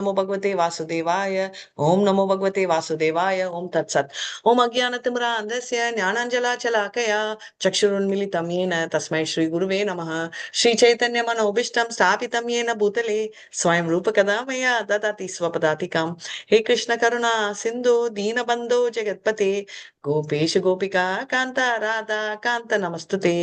नमो भगवते वासुदेवाय। ओम नमो भगवते वासुदेवाय। ओम तत्सत्। ओम अज्ञानतिमिरान्धस्य ज्ञानाञ्जलाचलाकया चक्षुरुन्मिलितं येन तस्मै श्री गुरुवे नमः। श्री चैतन्य मनोभीष्टं स्थापितं येन भूतले स्वयं रूपकदा मया ददाति स्वपदातिकां। हे कृष्ण करुणा सिन्धु दीनबन्धो जगत्पते गोपेश गोपिका कान्त राधा कान्त नमस्तुते।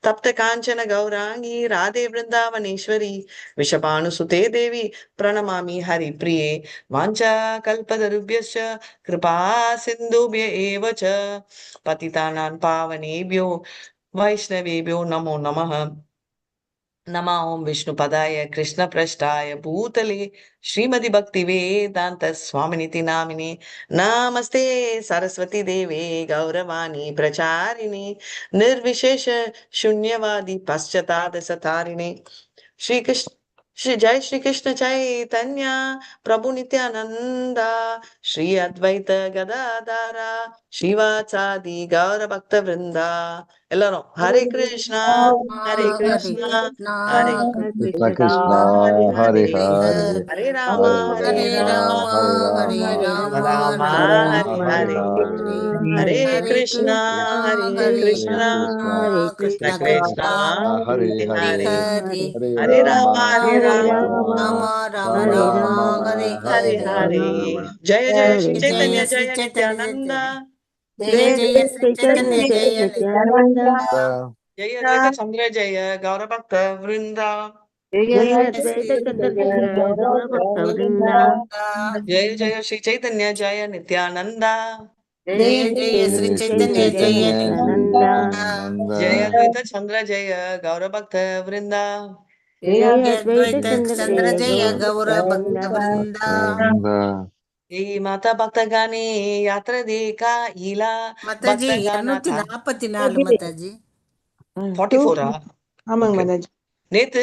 तप्त कांचन गौरांगी राधे वृंदावनेश्वरी वृषभानुसुते देवी प्रणमामि हरिप्रिये। वाञ्छा कल्पतरुभ्यश्च कृपा सिन्धुभ्य एव च पतितानां पावनेभ्यो वैष्णवेभ्यो नमो नमः। नमः ओम विष्णुपदाय कृष्णप्रष्टाय भूतले श्रीमति भक्तिवेदान्त स्वामिनिति नामिने। नमस्ते सरस्वती देवे गौरवाणी प्रचारिणे निर्विशेष शून्यवादी पश्चातादसतारिणे। श्री कृष्ण श्री जय श्री कृष्ण चैतन्य प्रभु नित्यानंदा श्री अद्वैत गदाधारा श्रीवासादि गौर भक्त वृंदा। எல்லாரும் ஹரே கிருஷ்ணா ஹரே ஹரே கிருஷ்ணா கிருஷ்ணா ஹரே கிருஷ்ணா கிருஷ்ணா கிருஷ்ணா ஹரே ஹரே ஹரே ஹரே ஹரே ராம ஹரே ஹரே ராம ராம ஹரே ராம ராம ஹரே ராம ராம ஹரே ஹரே ஹரே ஹரே ஹரே ஹரே கிருஷ்ணா கிருஷ்ணா ஹரே ஹரே கிருஷ்ணா கிருஷ்ணா கிருஷ்ண கிருஷ்ண கிருஷ்ணா கிருஷ்ணா ஹரே ஹரே ஹரே ஹரே ஹரே ஹரே ராம ராம ஹரே ஹரே ராம ராம ராம ராம ராம ராம ராம ஹரே ஹரே ஹரே ஹரே ஹரே ஹரே ஜெய ஜெய ஸ்ரீ ஜெய சைத்தன்ய ஸ்ரீ ஜெய சைத்தன்ய நித்யானந்தா ஜெய ஜெய ஸ்ரீ சைத்தன்ய ஜெய நித்யானந்தா ஜெய அத்வைத சந்திர ஜெய கௌரபக்த விருந்தா ஜெய ஜெய அத்வைத ஸ்ரீ சந்திர ஜெய கௌரபக்த விருந்தா. ஜெய ஜெய ஸ்ரீ சைத்தன்ய ஜெய நித்யானந்தா ஜெய ஜெய ஸ்ரீ ஜெய ஸ்ரீ சைத்தன்ய ஜெய சைத்தன்ய நித்யானந்தா. நித்யானந்தா ஜெய அத்வைத சந்திர ஜெய கௌரபக்த விருந்தா ஜெய அத்வைத அத்வைத சந்திர சந்திர ஜெய ஜெய கௌரபக்த கௌர பக்த விருந்தா. விருந்தா விருந்தா. ஜெய் மாதா பக்தகானே யாத்திர தேகா ஈலா மாதாஜி பக்தகானா 244 மாதாஜி. 44ஆ? ஆமாங்க ஓகே. மாதாஜி. நேத்து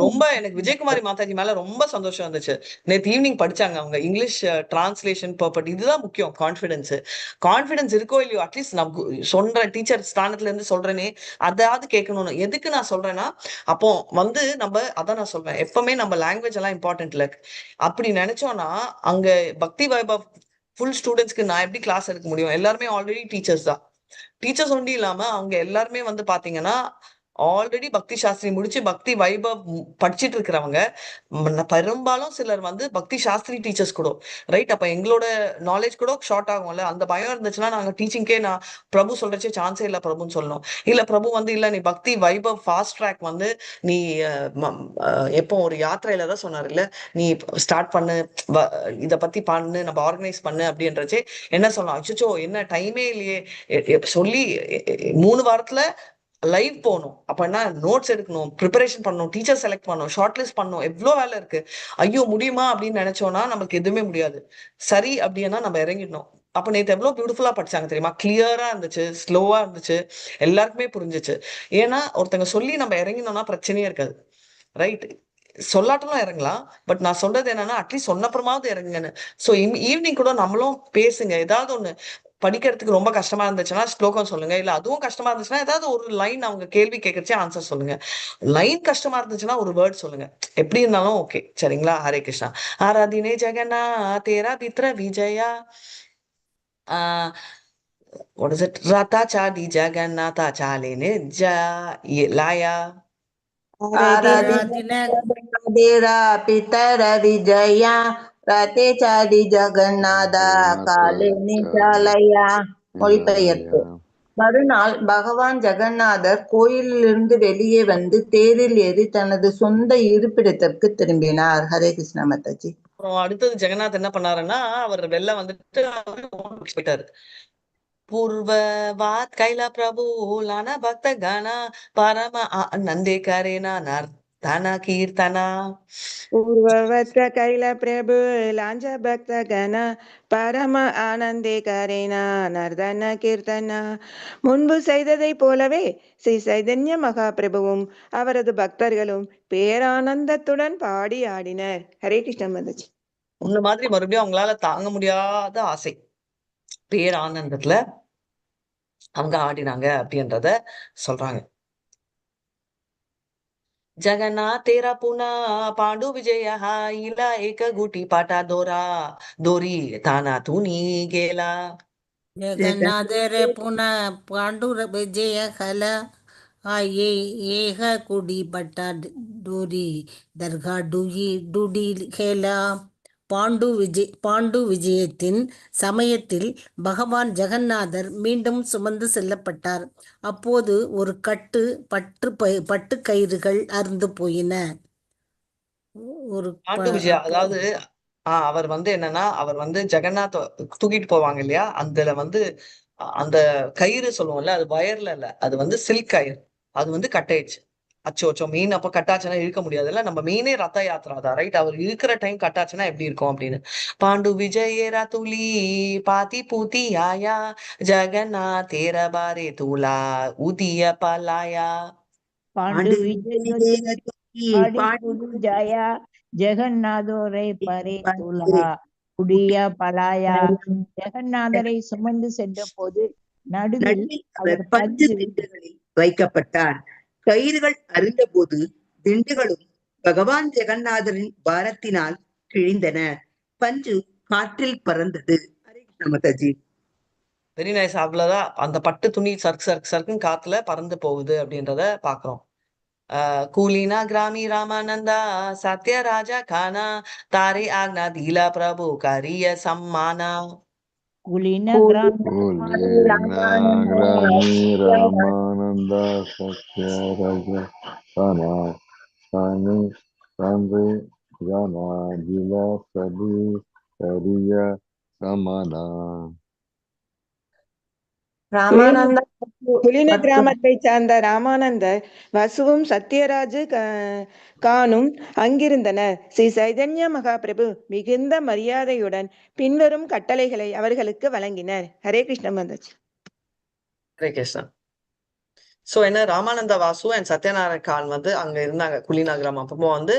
ரொம்ப எனக்கு விஜயகுமாரி மாதாஜி மேல ரொம்ப சந்தோஷம் இருந்துச்சு. நேத்து ஈவினிங் படிச்சாங்க அவங்க இங்கிலீஷ் டிரான்ஸ்லேஷன் பர்பட். இதுதான் முக்கியம், கான்ஃபிடன்ஸ். கான்ஃபிடன்ஸ் இருக்கோ இல்லையோ அட்லீஸ்ட் நான் சொல்ற டீச்சர் ஸ்தானத்துல இருந்து சொல்றேனே அதாவது கேட்கணும்னு. எதுக்கு நான் சொல்றேன்னா, அப்போ வந்து நம்ம அதான் நான் சொல்றேன், எப்பவுமே நம்ம லாங்குவேஜ் எல்லாம் இம்பார்ட்டன்ட் இல்ல அப்படி நினைச்சோம்னா அங்க பக்தி வைபவ் ஃபுல் ஸ்டூடெண்ட்ஸ்க்கு நான் எப்படி கிளாஸ் எடுக்க முடியும்? எல்லாருமே ஆல்ரெடி டீச்சர்ஸ் தான். டீச்சர்ஸ் ஒண்டி இல்லாம அவங்க எல்லாருமே வந்து பாத்தீங்கன்னா ஆல்ரெடி பக்தி சாஸ்திரி முடிச்சு பக்தி வைபவ் படிச்சிட்டு இருக்கிறவங்க. பெரும்பாலும் சிலர் வந்து பக்தி சாஸ்திரி டீச்சர்ஸ் கூட, ரைட்? அப்ப எங்களோட நாலேஜ் கூட ஷார்ட் ஆகும்ல. அந்த பயம் இருந்துச்சுன்னா நாங்க டீச்சிங்க்கே நான் பிரபு சொல்றச்சே சான்ஸே இல்ல பிரபுன்னு சொல்லணும். இல்ல பிரபு வந்து இல்ல நீ பக்தி வைபவ் ஃபாஸ்ட் ட்ராக் வந்து நீ எப்போ ஒரு யாத்திரையில தான் சொன்னார் இல்ல, நீ ஸ்டார்ட் பண்ணு, இத பத்தி பண்ணு, நம்ம ஆர்கனைஸ் பண்ணு அப்படின்றச்சே என்ன சொல்லலாம், அச்சோ என்ன டைமே இல்லையே சொல்லி 3 வாரத்துல லைவ் போகணும். அப்ப என்ன நோட்ஸ் எடுக்கணும், ப்ரிப்பரேஷன் பண்ணணும், டீச்சர் செலக்ட் பண்ணணும், ஷார்ட் லிஸ்ட் பண்ணணும், எவ்வளோ வேலை இருக்கு. ஐயோ முடியுமா அப்படின்னு நினைச்சோம்னா நமக்கு எதுவுமே முடியாது. சரி அப்படின்னா நம்ம இறங்கிடணும். அப்ப நேத்து எவ்வளவு பியூட்டிஃபுல்லா படிச்சாங்க தெரியுமா? கிளியரா இருந்துச்சு, ஸ்லோவா இருந்துச்சு, எல்லாருக்குமே புரிஞ்சிச்சு. ஏன்னா ஒருத்தங்க சொல்லி நம்ம இறங்கினோம்னா பிரச்சனையே இருக்காது, ரைட்? சொல்லாட்டெல்லாம் இறங்கலாம், பட் நான் சொல்றது என்னன்னா அட்லீஸ்ட் சொன்னப்புறமாவது இறங்குங்கன்னு. ஸோ ஈவினிங் கூட நம்மளும் பேசுங்க. ஏதாவது ஒண்ணு படிக்கிறதுக்கு ரொம்ப கஷ்டமா இருந்துச்சுன்னா ஸ்லோகம் சொல்லுங்க, இல்ல அதுவும் கஷ்டமா இருந்துச்சுன்னா ஏதாவது ஒரு லைன் அவங்க கேள்வி கேட்கறச்சே ஆன்சர் சொல்லுங்க. லைன் கஷ்டமா இருந்துச்சுன்னா ஒரு வேர்ட் சொல்லுங்க, எப்படி இருந்தாலும் ஓகே, சரிங்களா? ஹரே கிருஷ்ணா. ஆராதினே ஜெகன்னா தேரா பித்ர Vijaya what is it? Rata Chadi Jagannatha Chale Nija Laya. Radhe பிதர Vijaya ரதே சாடி ஜெகநாதா காலே நிஜாலயா. மொழிபெயர்ப்பு. மறுநாள் பகவான் ஜெகநாதர் கோயிலிலிருந்து வெளியே வந்து தேரில் ஏறி தனது சொந்த இருப்பிடத்திற்கு திரும்பினார். ஹரே கிருஷ்ணா மாதாஜி. அப்புறம் அடுத்தது ஜெகநாத் என்ன பண்ணாருன்னா, அவர் வெளில வந்துட்டு போயிட்டாரு. பூர்வவாத் கைலா பிரபு லான பக்த கணா பரம நந்தே கரேனா நர்த்தன கீர்த்தனா. பூர்வவத்த கைல பிரபு லாஞ்ச பக்த கண பரம ஆனந்தே கரேனா நர்தன கீர்த்தனா. முன்பு செய்ததை போலவே ஸ்ரீ சைதன்ய மகாபிரபுவும் அவரது பக்தர்களும் பேரானந்தத்துடன் பாடி ஆடினர். ஹரே கிருஷ்ண மாதாஜி. உன்ன மாதிரி மறுபடியும் அவங்களால தாங்க முடியாத ஆசை பேரானந்தத்துல அவங்க ஆடினாங்க அப்படின்றத சொல்றாங்க. Jagannath तेरा पुना पांडु विजय हाईला एक गुटी पाटा दोरा दोरी ताना तुनी गेला. ஜெகநாதரே புன பாண்டுர விஜய ஹல ஏக குடி பட்டா டோரி தர்கா டுகி டுடி ஹேலா. பாண்டு விஜயத்தின் சமயத்தில் பகவான் ஜெகநாதர் மீண்டும் சுமந்து செல்லப்பட்டார். அப்போது ஒரு கட்டு பட்டு கயிறுகள் அறுந்து போயின. ஒரு பாண்டு விஜயா, அதாவது அவர் வந்து என்னன்னா, அவர் வந்து ஜெகநாத் தூக்கிட்டு போவாங்க இல்லையா, அதுல வந்து அந்த கயிறு சொல்லுவோம்ல, அது வயர்ல இல்ல, அது வந்து சில்க் கயிறு, அது வந்து கட் ஆயிடுச்சு. அச்சோ அச்சோ, மீன் அப்ப கட்டாச்சுன்னா இழுக்க முடியாதுல்ல, நம்ம மீனே ரத யாத்திரா தான், ரைட்? அவர் இழுக்கிற டைம் கட்டாச்சுன்னா எப்படி இருக்கும் அப்படின்னு. பாண்டு விஜய துளி பாத்தி பூத்தி யாயா ஜெகநாத் தேர பாரே துலா உதிய பலாயா. பாண்டு விஜய ஜாயா ஜெகநாதோரை பரே துலா குடியா பலாயா. ஜெகநாதரை சுமந்து சென்ற போது நடுவில் அவர் பஞ்சு திண்டுகளில் வைக்கப்பட்டார். கயிறுகள் அருந்தபோது திண்டுகளும் பகவான் ஜெகநாதரின் பாரத்தினால் கிழிந்தன. பஞ்சு காற்றில் பறந்தது. ஹரே கிருஷ்ணா மாதாஜி. Very nice. அவ்வளவுதான், அந்த பட்டு துணி சர்க் சர்க் சர்க்குன்னு காத்துல பறந்து போகுது அப்படின்றத பாக்குறோம். कुलीना ग्रामी रामानंदा सत्य राजा खाना तारे आज्ञा दिला प्रभु करिय सम्माना. குலின குலீனா கிராமி ராமானந்தா சத்யராஜ தானா தானே தாந்தே ஜானா ஜிலா சபி கரிய சமானா. ராமானந்தா குலின கிராமத்தை சார்ந்த ராமானந்தர் வசுவும் சத்யராஜு கானும் அங்கிருந்தனர். ஸ்ரீ சைதன்ய மகாபிரபு மிகுந்த மரியாதையுடன் பின்வரும் கட்டளைகளை அவர்களுக்கு வழங்கினர். ஹரே கிருஷ்ண மாதாஜி. ஹரே கிருஷ்ணா. சோ என்ன, ராமானந்த வாசு அண்ட் சத்யநாராயண கான் வந்து அங்க இருந்தாங்க குலினா கிராமம். அப்போ வந்து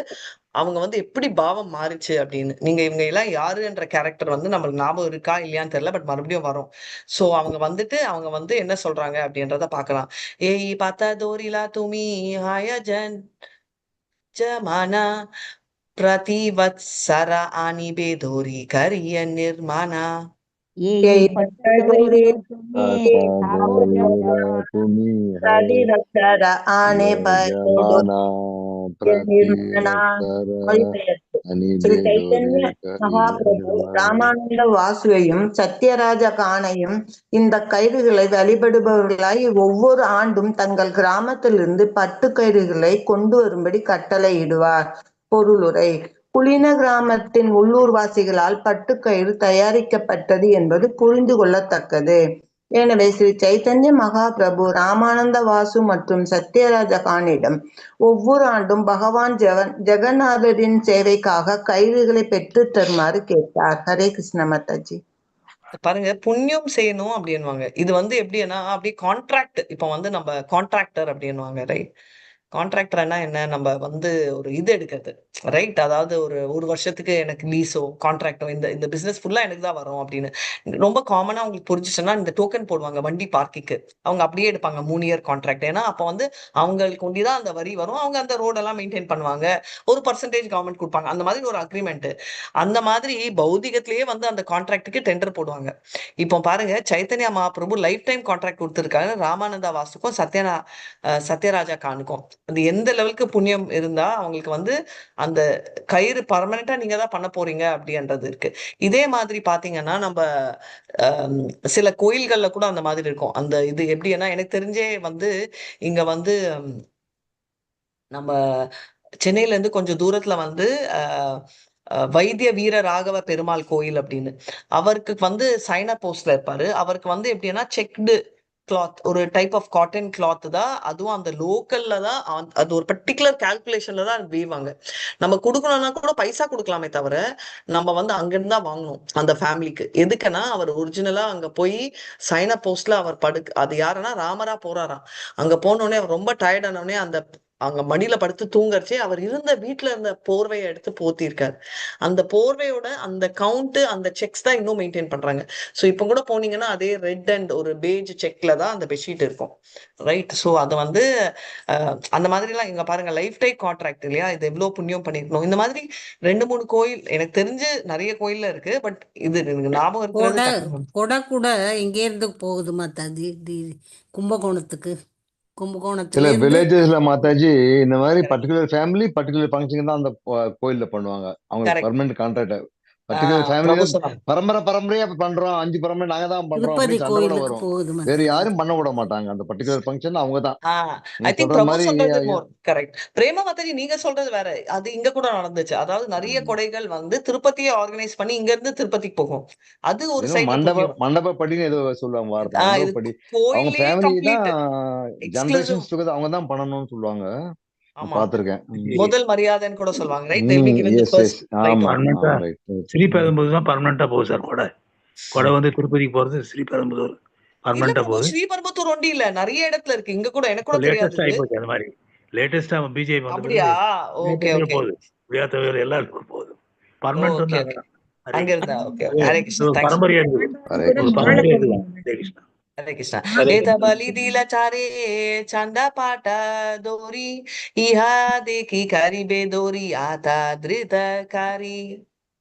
அவங்க வந்து எப்படி பாவம் மாறிச்சு அப்படின்னு, நீங்க இவங்க எல்லாம் யாருன்ற கேரக்டர் வந்து நம்மளுக்கு ஞாபகம் இருக்கா இல்லையான்னு தெரியல, பட் மறுபடியும் வரும். சோ அவங்க வந்துட்டு அவங்க வந்து என்ன சொல்றாங்க அப்படின்றத பாக்கலாம். ஏய் பார்த்தா தோரிலா துமி ஹாய ஜன் ஜமானா பிரதிவத்சர ஆனிபே தோரி கரிய நிர்மானா. ஏய் பட்டதோரி ஆனே ஸ்ரீ சைத்தன்ய மகாபிரபு ராமானந்த வாசுவையும் சத்யராஜ கானையும் இந்த கயிறுகளை வழிபடுபவர்களாய் ஒவ்வொரு ஆண்டும் தங்கள் கிராமத்திலிருந்து பட்டு கயிறுகளை கொண்டு வரும்படி கட்டளையிடுவார். பொருளுரை: குலின கிராமத்தின் உள்ளூர்வாசிகளால் பட்டுக்கயிறு தயாரிக்கப்பட்டது என்பது புரிந்து கொள்ளத்தக்கது. எனவே ஸ்ரீ சைத்தன்ய மகாபிரபு ராமானந்த வாசு மற்றும் சத்யராஜ கானிடம் ஒவ்வொரு ஆண்டும் பகவான் ஜெகநாதரின் சேவைக்காக கயிறுகளை பெற்று தருமாறு கேட்டார். ஹரே கிருஷ்ண மாதாஜி. பாருங்க, புண்ணியம் செய்யணும் அப்படின்வாங்க. இது வந்து எப்படின்னா அப்படி கான்ட்ராக்ட், இப்ப வந்து நம்ம கான்ட்ராக்டர் அப்படின்வாங்க, ரைட்? கான்ட்ராக்டர்னா என்ன, நம்ம வந்து ஒரு இது எடுக்கிறது, ரைட்? அதாவது ஒரு ஒரு வருஷத்துக்கு எனக்கு லீஸோ கான்ட்ராக்டோ இந்த இந்த பிசினஸ் ஃபுல்லா எனக்கு தான் வரும் அப்படின்னு. ரொம்ப காமனா அவங்களுக்கு புரிஞ்சிச்சுன்னா, இந்த டோக்கன் போடுவாங்க வண்டி பார்க்கிங்க்கு, அவங்க அப்படியே எடுப்பாங்க 3 இயர் கான்ட்ராக்ட். ஏன்னா அப்ப வந்து அவங்களுக்கு ஒண்டிதான் அந்த வரி வரும், அவங்க அந்த ரோடெல்லாம் மெயின்டைன் பண்ணுவாங்க, ஒரு பர்சன்டேஜ் கவர்மெண்ட் கொடுப்பாங்க, அந்த மாதிரி ஒரு அக்ரிமெண்ட். அந்த மாதிரி பௌதிகத்திலேயே வந்து அந்த கான்ட்ராக்டுக்கு டெண்டர் போடுவாங்க. இப்போ பாருங்க, Chaitanya Mahaprabhu life time contract கொடுத்துருக்காங்க ராமானந்தா வாசுக்கும் சத்யராஜா கானுக்கும். அது எந்த லெவலுக்கு புண்ணியம் இருந்தா அவங்களுக்கு வந்து அந்த கயிறு பர்மனண்டா நீங்க தான் பண்ண போறீங்க அப்படின்றது இருக்கு. இதே மாதிரி பாத்தீங்கன்னா நம்ம சில கோயில்கள்ல கூட அந்த மாதிரி இருக்கும். அந்த இது எப்படின்னா, எனக்கு தெரிஞ்சே வந்து இங்க வந்து நம்ம சென்னையில இருந்து கொஞ்சம் தூரத்துல வந்து வைத்திய வீர ராகவ பெருமாள் கோயில் அப்படின்னு, அவருக்கு வந்து சைனா போஸ்ட்ல இருப்பாரு. அவருக்கு வந்து எப்படின்னா செக்டு கிளாத், ஒரு type of cotton cloth தான், அதுவும் அந்த லோக்கல்ல தான், அது ஒரு பர்டிகுலர் கால்குலேஷன்ல தான் வீவாங்க. நம்ம கொடுக்கணும்னா கூட பைசா கொடுக்கலாமே தவிர நம்ம வந்து அங்கிருந்து தான் வாங்கணும் அந்த ஃபேமிலிக்கு. எதுக்குன்னா அவர் ஒரிஜினலா அங்க போய் சைனா போஸ்ட்ல அவர் படுக்கு, அது யாருன்னா ராமரா போறாராம். அங்க போனோடனே அவர் ரொம்ப டயர்ட் ஆனோடனே அந்த அங்க மடியில படுத்து தூங்கறச்சே அவர் இருந்த வீட்டுல இருந்த போர்வையை எடுத்து போத்திருக்காரு. அந்த போர்வையோட அந்த கவுண்ட், அந்த செக்ஸ் தான் இன்னும் மெயின்டைன் பண்றாங்க. ஸோ இப்போ கூட போனீங்கன்னா அதே ரெட் அண்ட் ஒரு பேஜ் செக்ல தான் அந்த பெட்ஷீட் இருக்கும். ரைட். ஸோ அதை வந்து அந்த மாதிரிலாம் இங்க பாருங்க, லைஃப் டைம் கான்ட்ராக்ட் இல்லையா, இது எவ்வளவு புண்ணியம் பண்ணிருக்கணும். இந்த மாதிரி 2-3 கோயில் எனக்கு தெரிஞ்சு நிறைய கோயில்ல இருக்கு. பட் இது எனக்கு ஞாபகம் இருக்கிறது கொடை டக்குனு. கொடை கூட இங்கே இருந்து போகுது மாதாஜி, கும்பகோணத்துக்கு. சில கும்பகோணத்துல இருந்து வில்லேஜஸ்ல மாதாஜி இந்த மாதிரி correct. Particular family particular function தான் அந்த கோயில்ல பண்ணுவாங்க. அவங்க correct. Permanent contract particular family Prabhu சொன்னாங்க. பரம்பரை பரம்பரையா பண்றோம், 5 பரம்பரை நாங்க தான் பண்றோம் திருப்பதி அப்படின்னு சண்டை கூட கோயிலுக்கு வரும். போகுது வேற மாதாஜி. யாரும் பண்ண விட மாட்டாங்க. அந்த பர்டிகுலர் ஃபங்க்ஷன் அவங்க தான். ஐ நீங்க திங்க் சொல்ற பிரபு மாதிரி சொல்றது மோர் கரெக்ட். பிரேம மாதாஜி நீங்க சொல்றது வேற. அது இங்க கூட நடந்துச்சு. அதாவது நிறைய கொடைகள் வந்து திருப்பதியை ஆர்கனைஸ் பண்ணி இங்க இருந்து திருப்பதிக்கு போகும். அது ஒரு ஏதோ சைட்ல மண்டப புண்ணியம். மண்டபப்படின்னு ஏதோ சொல்லுவாங்க வார்த்தை, இது மண்டபப்படி. அவங்க கோயிலே ஃபேமிலி கம்ப்ளீட் தான் எக்ஸ்க்ளூசிவ். ஜெனரேஷன்ஸ் டுகெதர் அவங்க தான் பண்ணணும்னு சொல்லுவாங்க. நான் ஆமா, பாத்திருக்கேன். முதல் மரியாதைன்னு கூட சொல்லுவாங்க. Right, they will be given the yes first yes, right. ஆமா, பர்மனண்டா ரைட். ஸ்ரீபெரும்புதூர் தான் பர்மனண்டா போகுது சார். கொடை கொடை வந்து திருப்பதிக்கு போறது ஸ்ரீபெரும்புதூர் இல்ல பர்மனண்டா பிரபு, போகுது. ஸ்ரீபெரும்புத்தூர் ஒண்டி இல்ல, நிறைய இடத்துல இருக்கு. இங்க கூட எனக்கு கூட தெரியாது லேட்டஸ்ட் ஆகி இது. போச்சு. அந்த மாதிரி லேட்டஸ்டா பிஜேபி வந்த அப்படியா? பிறகு ஓகே லேட்டஸ்டா ஓகே போகுது. விளையாட்டு எல்லா இடத்துக்கும் போகுது. பர்மனன்ட் ஓகே வந்து ஓகே அங்கதான். ஹரே அங்க இருந்தா ஓகே. அது ஹரே இது கிருஷ்ணா, ஒரு thanks. பரம்பரையா இருக்குது. ஹரே ஒரு கிருஷ்ணா. பரம்பரையா இருக்குது. ஹரே கிருஷ்ணா. ஹரே கிருஷ்ணா. ஹரே ஏத கிருஷ்ணா. பலி திலச்சாரே சந்தா பாட்டா தோரி இஹா தேகி கரிபே தோரி ஆதா திருத காரி.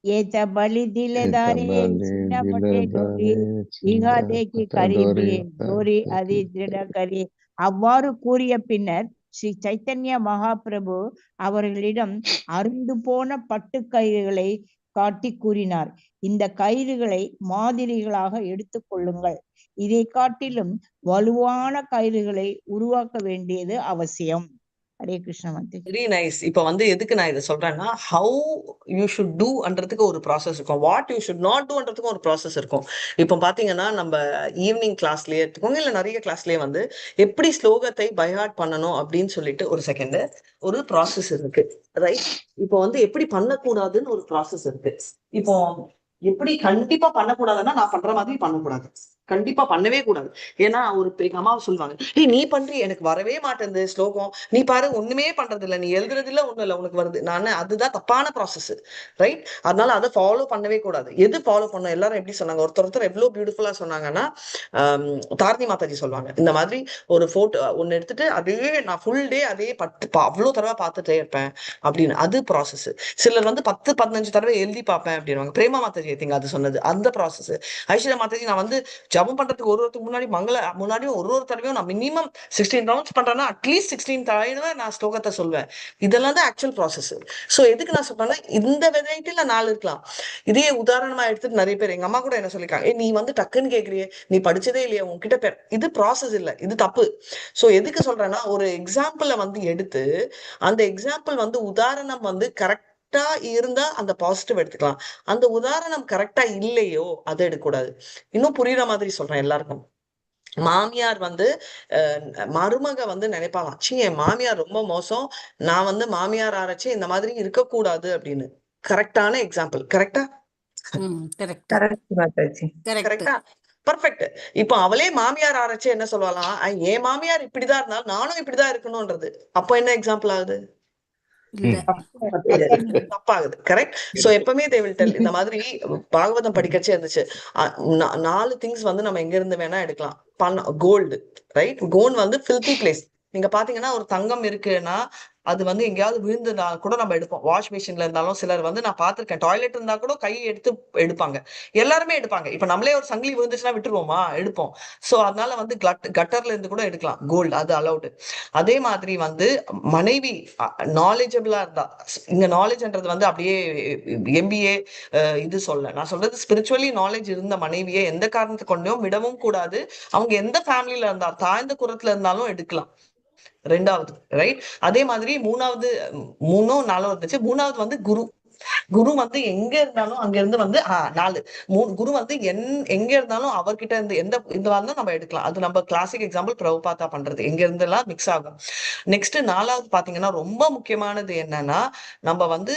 ஏத்த பலி திலதாரே பலி சின்னப்பட்டே டோரி திலதாரே இஹா தேகி சின்னப்பட்ட டோரி கரிபே டோரி அதி திருடகரி. அவ்வாறு கூறிய பின்னர் ஸ்ரீ சைத்தன்ய மகாபிரபு அவர்களிடம் அருந்து போன பட்டு கயிறுகளை காட்டி கூறினார், இந்த கயிறுகளை மாதிரிகளாக எடுத்துக் கொள்ளுங்கள். இதை காட்டிலும் வலுவான கயிறுகளை உருவாக்க வேண்டியது அவசியம். ஹரே கிருஷ்ண மாதாஜி. Very nice. இப்ப வந்து எதுக்கு நான் இதை சொல்றேன்னா, how you should டூன்றதுக்கு ஒரு ப்ராசஸ் இருக்கும், what you should not டூன்றதுக்கு ஒரு ப்ராசஸ் இருக்கும். இப்போ பாத்தீங்கன்னா நம்ம ஈவினிங் கிளாஸ்லயே எடுத்துக்கோங்க, இல்ல நிறைய கிளாஸ்லயே வந்து எப்படி ஸ்லோகத்தை பைஹார்ட் பண்ணணும் அப்படின்னு சொல்லிட்டு ஒரு செகண்ட் ஒரு ப்ராசஸ் இருக்கு. ரைட். இப்போ வந்து எப்படி பண்ணக்கூடாதுன்னு ஒரு ப்ராசஸ் இருக்கு. இப்போ எப்படி கண்டிப்பா பண்ணக்கூடாதுன்னா நான் பண்ற மாதிரி பண்ணக்கூடாது, கண்டிப்பா பண்ணவே கூடாது. ஏன்னா ஒரு எங்க அம்மாவை சொல்லுவாங்க, ஏய் நீ பண்றீ, எனக்கு வரவே மாட்டேங்குது ஸ்லோகம், நீ பாரு ஒண்ணுமே பண்றது இல்ல, நீ எழுதுறது இல்ல, ஒண்ணும் இல்ல, உனக்கு வருது. நானு அதுதான் தப்பான ப்ராசஸ். ரைட். அதனால அதை ஃபாலோ பண்ணவே கூடாது. எது ஃபாலோ பண்ணணும்? எல்லாரும் எப்படி சொன்னாங்க, ஒருத்தர் ஒருத்தர் எவ்வளவு பியூட்டிஃபுல்லா சொன்னாங்கன்னா, தாரணி மாதாஜி சொல்லுவாங்க, இந்த மாதிரி ஒரு போட்டோ ஒன்னு எடுத்துட்டு அதே நான் ஃபுல் டே அதே 10 அவ்வளவு தடவை பார்த்துட்டே இருப்பேன் அப்படின்னு, அது ப்ராசஸ். சிலர் வந்து 10-15 தடவை எழுதி பார்ப்பேன் அப்படின்னுவாங்க. பிரேமா மாதாஜி I think அது சொன்னது அந்த ப்ராசஸ். ஐஸ்வர்யா மாதாஜி நான் வந்து ஜபம் பண்றதுக்கு ஒரு ஒருத்தருக்கு முன்னாடி மங்கள முன்னாடியும் ஒரு ஒரு தடவையும் நான் மினிமம் 16 ரவுண்ட்ஸ் பண்றேன்னா அட்லீஸ்ட் 16 தடவை நான் ஸ்லோகத்தை சொல்வேன். இதெல்லாம் தான் ஆக்சுவல் ப்ராசஸ். ஸோ எதுக்கு நான் சொல்றேன்னா, இந்த வெரைட்டில 4 இருக்கலாம். இதே உதாரணமா எடுத்துட்டு நிறைய பேர் எங்க அம்மா கூட என்ன சொல்லிருக்காங்க, ஏ நீ வந்து டக்குன்னு கேக்குறியே, நீ படிச்சதே இல்லையா, உன்கிட்ட பேர், இது ப்ராசஸ் இல்ல, இது தப்பு. ஸோ எதுக்கு சொல்றேன்னா, ஒரு எக்ஸாம்பிளை வந்து எடுத்து அந்த எக்ஸாம்பிள் வந்து உதாரணம் வந்து கரெக்டா இருந்தா அந்த பாசிட்டிவ் எடுத்துக்கலாம். அந்த உதாரணம் கரெக்டா இல்லையோ அதை எடுக்கக்கூடாது. இன்னும் புரியுற மாதிரி சொல்றேன் எல்லாருக்கும். மாமியார் வந்து மருமக வந்து நினைப்பாங்க, ச்சீ என் மாமியார் ரொம்ப மோசம், நான் வந்து மாமியார் ஆரச்சு இந்த மாதிரி இருக்கக்கூடாது அப்படின்னு. கரெக்டான எக்ஸாம்பிள். கரெக்டா? கரெக்ட். கரெக்ட் மாதாஜி. கரெக்ட். கரெக்டா? பர்ஃபெக்ட். இப்போ அவளே மாமியார் ஆரச்சு என்ன சொல்லுவாளாம், என் மாமியார் இப்படிதான் இருந்தாலும் நானும் இப்படிதான் இருக்கணும்ன்றது. அப்போ என்ன எக்ஸாம்பிள் ஆகுது? இல்ல தப்பாகுது. கரெக்ட். சோ எப்பவுமே they will tell இந்த மாதிரி பாகவதம் படிக்கச்சே இருந்துச்சு. 4 திங்ஸ் வந்து நம்ம எங்க இருந்து வேணா எடுக்கலாம். Gold, right? கோல்டு வந்து ஃபில்தி பிளேஸ். நீங்க பாத்தீங்கன்னா ஒரு தங்கம் இருக்குன்னா அது வந்து எங்கேயாவது விழுந்துனா கூட நம்ம எடுப்போம். வாஷ் மிஷின்ல இருந்தாலும் சிலர் வந்து நான் பாத்திருக்கேன், டாய்லெட் இருந்தா கூட கை எடுத்து எடுப்பாங்க, எல்லாருமே எடுப்பாங்க. இப்ப நம்மளே ஒரு சங்கிலி விழுந்துச்சுன்னா விட்டுருவோமா? எடுப்போம். சோ அதனால வந்து கட்டர்ல இருந்து கூட எடுக்கலாம் கோல்டு, அது அலௌடு. அதே மாதிரி வந்து மனைவி நாலேஜபிளா இருந்தா, இங்க நாலேஜ்ன்றது வந்து அப்படியே எம்பிஏ இது சொல்ல, நான் சொல்றது ஸ்பிரிச்சுவலி நாலேஜ் இருந்த மனைவியை எந்த காரணத்தை கொண்டும் விடவும் கூடாது. அவங்க எந்த ஃபேமிலியில இருந்தா, தாழ்ந்த குரத்துல இருந்தாலும் எடுக்கலாம். ரெண்டாவது, ரைட். அதே மாதிரி 3வது, 3 4 இருந்துச்சு. 3வது வந்து குரு. குரு வந்து எங்க இருந்தாலும் அங்க இருந்து வந்து 4 3 குரு வந்து எங்க இருந்தாலும் அவர்கிட்ட இருந்து எந்த இதுவா இருந்தாலும் நம்ம எடுக்கலாம். அது நம்ம கிளாசிக் எக்ஸாம்பிள் பிரபுபாதா பண்றது, எங்க இருந்து எல்லாம் மிக்ஸ் ஆகும். நெக்ஸ்ட் 4வது பாத்தீங்கன்னா ரொம்ப முக்கியமானது என்னன்னா, நம்ம வந்து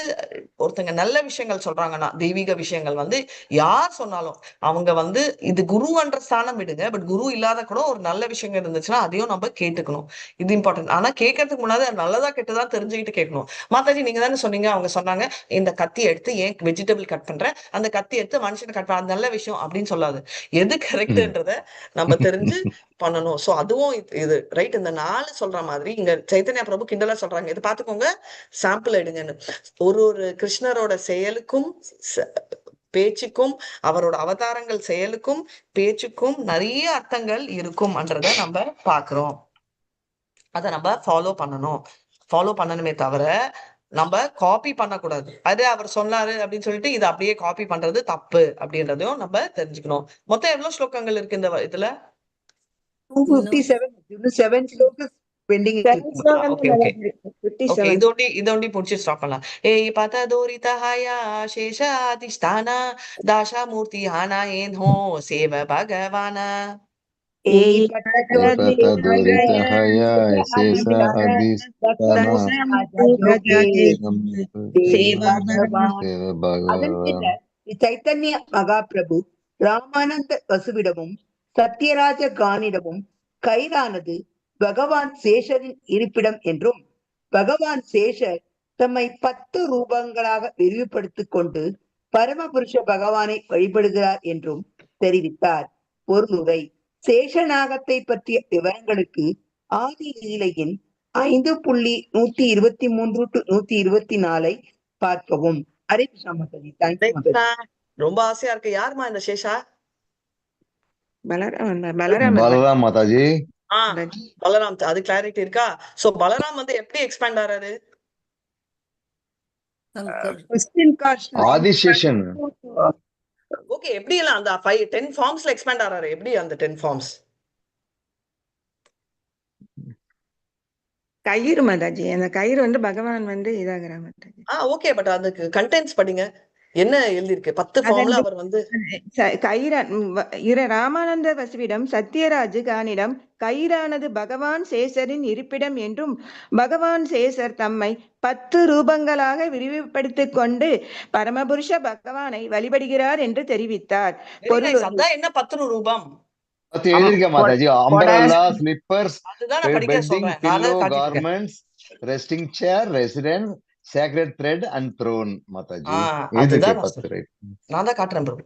ஒருத்தங்க நல்ல விஷயங்கள் சொல்றாங்கன்னா, தெய்வீக விஷயங்கள் வந்து யார் சொன்னாலும் அவங்க வந்து இது குருன்ற ஸ்தானம் விடுங்க, பட் குரு இல்லாத கூட ஒரு நல்ல விஷயங்கள் இருந்துச்சுன்னா அதையும் நம்ம கேட்டுக்கணும். இது இம்பார்ட்டன்ட். ஆனா கேட்கறதுக்கு முன்னாடி அது நல்லதா கெட்டதா தெரிஞ்சுக்கிட்டு கேட்கணும். மாதாஜி நீங்க தானே சொன்னீங்க, அவங்க சொன்னாங்க இந்த கத்தி எடுத்து ஏன் வெஜிடபிள் கட் பண்ற, அந்த கத்தி எடுத்து மனுஷனை கட் பண்ற, அது நல்ல விஷயம் அப்படின்னு சொல்லாது. எது கரெக்ட்ன்றத நம்ம தெரிஞ்சு பண்ணணும். சோ அதுவும் இது ரைட். இந்த 4 சொல்ற மாதிரி இங்க சைத்தன்யா பிரபு கிண்டலா சொல்றாங்க, இது பாத்துக்கோங்க சாம்பிள் எடுங்கன்னு. ஒரு ஒரு கிருஷ்ணரோட செயலுக்கும் பேச்சுக்கும் அவரோட அவதாரங்கள் செயலுக்கும் பேச்சுக்கும் நிறைய அர்த்தங்கள் இருக்கும்ன்றத நம்ம பாக்குறோம். அதை நம்ம ஃபாலோ பண்ணணும். ஃபாலோ பண்ணணுமே தவிர நம்ம காப்பி பண்ணக்கூடாது. அது அவர் சொன்னாரு அப்படின்னு சொல்லிட்டு இதை அப்படியே காப்பி பண்றது தப்பு அப்படின்றதையும் நம்ம தெரிஞ்சுக்கணும். மொத்தம் எவ்வளவு ஸ்லோகங்கள் இருக்கு இந்த இதுல? 257. இன்னும் 7 ஸ்லோகஸ் பெண்டிங் இருக்கு. ஓகே ஓகே ஓகே, இதோண்டி இதோண்டி முடிச்சு ஸ்டாப் பண்ணலாம். ஏய் பததோரித ஹயா சேஷாதிஷ்டானா தாஷாமூர்த்தி ஹானா ஏன் ஹோ சேவ பகவானா. ஏய் அதன் பின்னர் சைத்தன்ய மகாபிரபு ராமானந்த வசுவிடமும் சத்யராஜ கானிடமும் கயிறானது பகவான் சேஷரின் இருப்பிடம் என்றும், பகவான் சேஷர் தம்மை 10 ரூபங்களாக விரிவுபடுத்திக் கொண்டு பரமபுருஷ பகவானை வழிபடுகிறார் என்றும் தெரிவித்தார். பொருளுரை: சேஷநாகத்தை பற்றிய விவரங்களுக்கு ஆதி லீலையின் 5.123 to 124 பார்க்கவும். Hare Krishna Mataji. Thank you Mataji. ரொம்ப ஆசையா இருக்கு. யாருமா இந்த சேஷா? பலராம் பலராம் பலராம் மாதாஜி. பலராம், அது கிளாரிட்டி இருக்கா? சோ பலராம் வந்து எப்படி எக்ஸ்பேண்ட் ஆறாரு? ஆதிசேஷன். ஓகே, எப்படி எல்லாம் அந்த 5 10 ஃபார்ம்ஸ்ல எக்ஸ்பேண்ட் ஆறாரு? எப்படி அந்த 10 ஃபார்ம்ஸ்? கயிறு மாதாஜி, அந்த கயிறு வந்து பகவான் வந்து இதாகிறார் மாதாஜி. ஓகே, பட் அதுக்கு கண்டென்ட்ஸ் படிங்க, என்ன எழுதி இருக்கு? 10 ஃபார்ம்ல அவர் வந்து ராமானந்த வசுவிடம் சத்யராஜு கானிடம் கயிறானது பகவான் சேஷரின் இருப்பிடம் என்றும், பகவான் சேஷர் தம்மை 10 ரூபங்களாக விரிவுபடுத்திக் கொண்டு பரமபுருஷ பகவானை வழிபடுகிறார் என்று தெரிவித்தார். என்ன 10 ரூபம்? Resting chair, residence, sacred thread and throne Mataji. நான் தான் காட்டுறேன் பிரபு.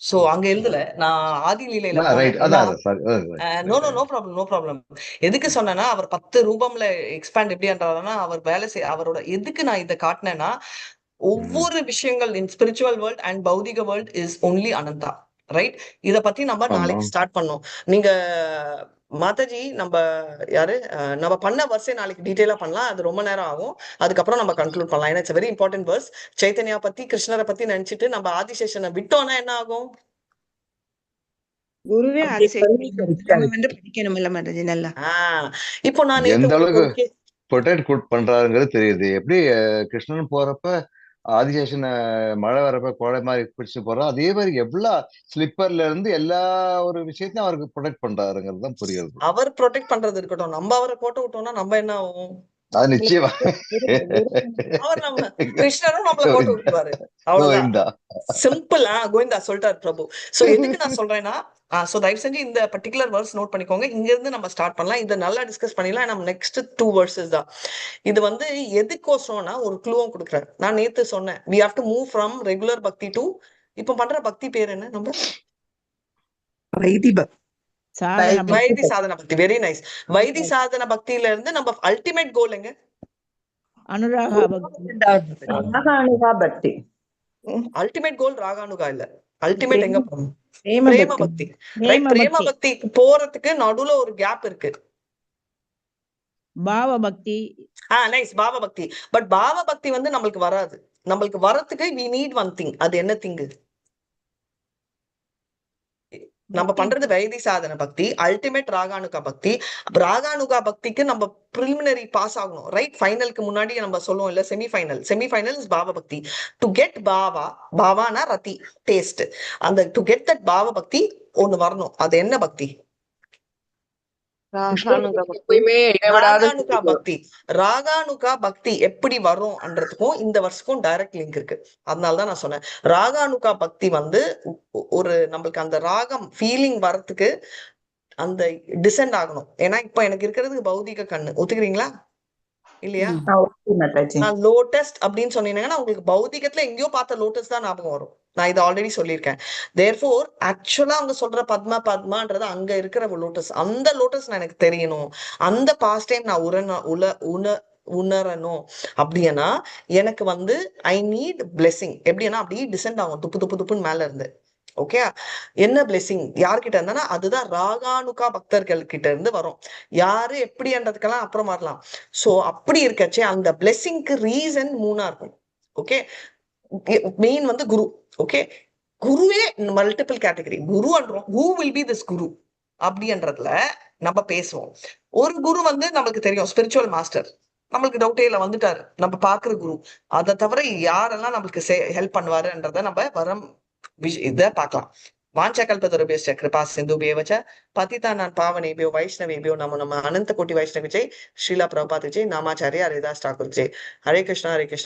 சோ அங்க எழுதல, நான் ஆதி லீலையில. No no no problem, no problem. எதுக்கு சொன்னேன்னா அவர் 10 ரூபம்ல எக்ஸ்பேண்ட் எப்படின்றாருன்னா அவர் வேலை செய் அவரோட எதுக்கு நான் இதை காட்டினேன்னா, ஒவ்வொரு விஷயங்கள் இன் ஸ்பிரிச்சுவல் வேர்ல்ட் அண்ட் பௌதிக world is only Ananda, right? இத பத்தி நம்ம நாளைக்கு ஸ்டார்ட் பண்ணோம். நீங்க மாதாஜி நம்ம யாரு நம்ம பண்ண வர்ஸே நாளைக்கு டீட்டெயிலா பண்ணலாம், அது ரொம்ப நேரம் ஆகும். அதுக்கப்புறம் நம்ம கன்க்ளூட் பண்ணலாம். ஏன்னா it's very important verse. Chaitanya பத்தி கிருஷ்ணரை பத்தி நினைச்சிட்டு நம்ம ஆதிசேஷனை விட்டோம்னா என்ன ஆகும்? குருவே ஆதிசேஷன் வந்து படிக்கணும்ல மாதாஜி நல்லா. இப்போ நான் எந்த அளவுக்கு ப்ரொடெக்ட் குட் பண்றாருங்கிறது தெரியுது. எப்படி கிருஷ்ணன் போறப்ப ஆதிசேஷனை மழை வரப்ப கோடை மாதிரி பிடிச்சு போறோம், அதே மாதிரி எவ்வளவு ஸ்லிப்பர்ல இருந்து எல்லா ஒரு விஷயத்தையும் அவருக்கு ப்ரொடெக்ட் பண்றாருங்கிறது தான் புரியுது. அவர் ப்ரொடெக்ட் பண்றது இருக்கட்டும், நம்ம அவரை போட்டு விட்டோம்னா நம்ம என்ன ஆகும்? அது நிச்சயமா அவர் நம்ம கிருஷ்ணரும் நம்மள போட்டு விட்டுருவாரு. அவ்வளவுதான், சிம்பிள். கோவிந்தா சொல்லிட்டாரு பிரபு. சோ எதுக்கு நான் சொல்றேன்னா, சோ தயவு செஞ்சு இந்த பர்டிகுலர் வேர்ஸ் நோட் பண்ணிக்கோங்க. இங்க இருந்து நம்ம ஸ்டார்ட் பண்ணலாம், இதை நல்லா டிஸ்கஸ் பண்ணிடலாம். நம்ம நெக்ஸ்ட் 2 வேர்சஸ் தான் இது. வந்து எதுக்கோசம்னா ஒரு க்ளூவும் கொடுக்குறேன். நான் நேத்து சொன்னேன், we have to move from regular bhakti to இப்ப பண்ற பக்தி பேர் என்ன? நம்ம வைதி சாதன பக்தி. Very nice. வைதி சாதன பக்தியில இருந்து நம்ம அல்டிமேட் கோல் எங்க? அனுராகா பக்தி. அல்டிமேட் கோல் ராகானுகா இல்ல, அல்டிமேட் எங்க போகணும்? பிரேம பக்தி. பிரேம பக்தி போறதுக்கு நடுவுல ஒரு கேப் இருக்கு, பாவ பக்தி. நைஸ், பாவ பக்தி. பட் பாவ பக்தி வந்து நம்மளுக்கு வராது. நம்மளுக்கு வரத்துக்கு we need one thing. அது என்ன திங்? நம்ம பண்றது வைதி சாதன பக்தி, அல்டிமேட் ராகானுகா பக்தி. ராகானுகா பக்திக்கு நம்ம ப்ரிலிமினரி பாஸ் ஆகணும், ரைட்? ஃபைனலுக்கு முன்னாடி நம்ம சொல்லுவோம் இல்ல, semi final. Semi final is பாவ பக்தி. டு கெட் பாவா, பாவானா ரத்தி, டேஸ்ட். அந்த டு கெட் that பாவ பக்தி ஒண்ணு வரணும். அது என்ன பக்தி? ராகானுக பக்தி. எப்பயுமே இடைவிடாத ராகானுகா பக்தி. ராகானுகா பக்தி எப்படி வரும்ன்றதுக்கும் இந்த வருஷத்துக்கும் டைரக்ட் லிங்க் இருக்கு. அதனாலதான் நான் சொன்னேன், ராகானுகா பக்தி வந்து ஒரு நம்மளுக்கு அந்த ராகம் ஃபீலிங் வரத்துக்கு அந்த டிசென்ட் ஆகணும். ஏன்னா இப்ப எனக்கு இருக்கிறது பௌதிக கண்ணு. ஒத்துக்கிறீங்களா இல்லையா? ம். ஓகே மாதாஜி. நான் லோட்டஸ் அப்படின்னு சொன்னீங்கன்னா உங்களுக்கு பௌதிகத்துல எங்கேயோ பார்த்த லோட்டஸ் தான் ஞாபகம் வரும். நான் இதை ஆல்ரெடி சொல்லியிருக்கேன். தேர்ஃபோர் ஆக்சுவலா அவங்க சொல்ற பத்மா பத்மான்றது அங்க இருக்கிற லோட்டஸ். அந்த லோட்டஸ் நான் எனக்கு தெரியணும், அந்த பாஸ்ட் டைம் நான் உரண உல உண உணரணும் அப்படின்னா எனக்கு வந்து I need blessing. எப்படின்னா அப்படியே டிசென்ட் ஆகும் துப்பு துப்பு துப்புன்னு மேல இருந்து. ஓகே, என்ன பிளெஸிங் யார்கிட்ட இருந்தானா அதுதான் ராகானுகா பக்தர்கள் கிட்ட இருந்து வரும். யாரு எப்படின்றதுக்கெல்லாம் அப்புறம் வரலாம். சோ அப்படி இருக்கச்சே அந்த பிளெஸிங்க்கு ரீசன் மூணா இருக்கும். ஓகே, மெயின் வந்து குரு. ஓகே, குருவே மல்டிபிள் கேட்டகரி. குருன்றோம், who will be this குரு அப்படின்றதுல நம்ம பேசுவோம். ஒரு குரு வந்து நம்மளுக்கு தெரியும், ஸ்பிரிச்சுவல் மாஸ்டர், நம்மளுக்கு டவுட்டே இல்ல, வந்துட்டாரு நம்ம பாக்குற குரு. அதை தவிர யாரெல்லாம் நம்மளுக்கு ஹெல்ப் பண்ணுவாருன்றத நம்ம வரம் இத பார்க்கலாம். வாஞ்சா கிருபா சிந்து பேவச்ச பதிதானான் பாவனேபியோ வைஷ்ணவேபியோ நமோ நம. அனந்த கோட்டி வைஷ்ணவ ஜெய், ஸ்ரீலா பிரபுபாத் ஜெய், நாமாச்சாரியா ஹரிதாஸ் டாக்கூர் ஜெய். ஹரே கிருஷ்ணா ஹரே கிருஷ்ணா.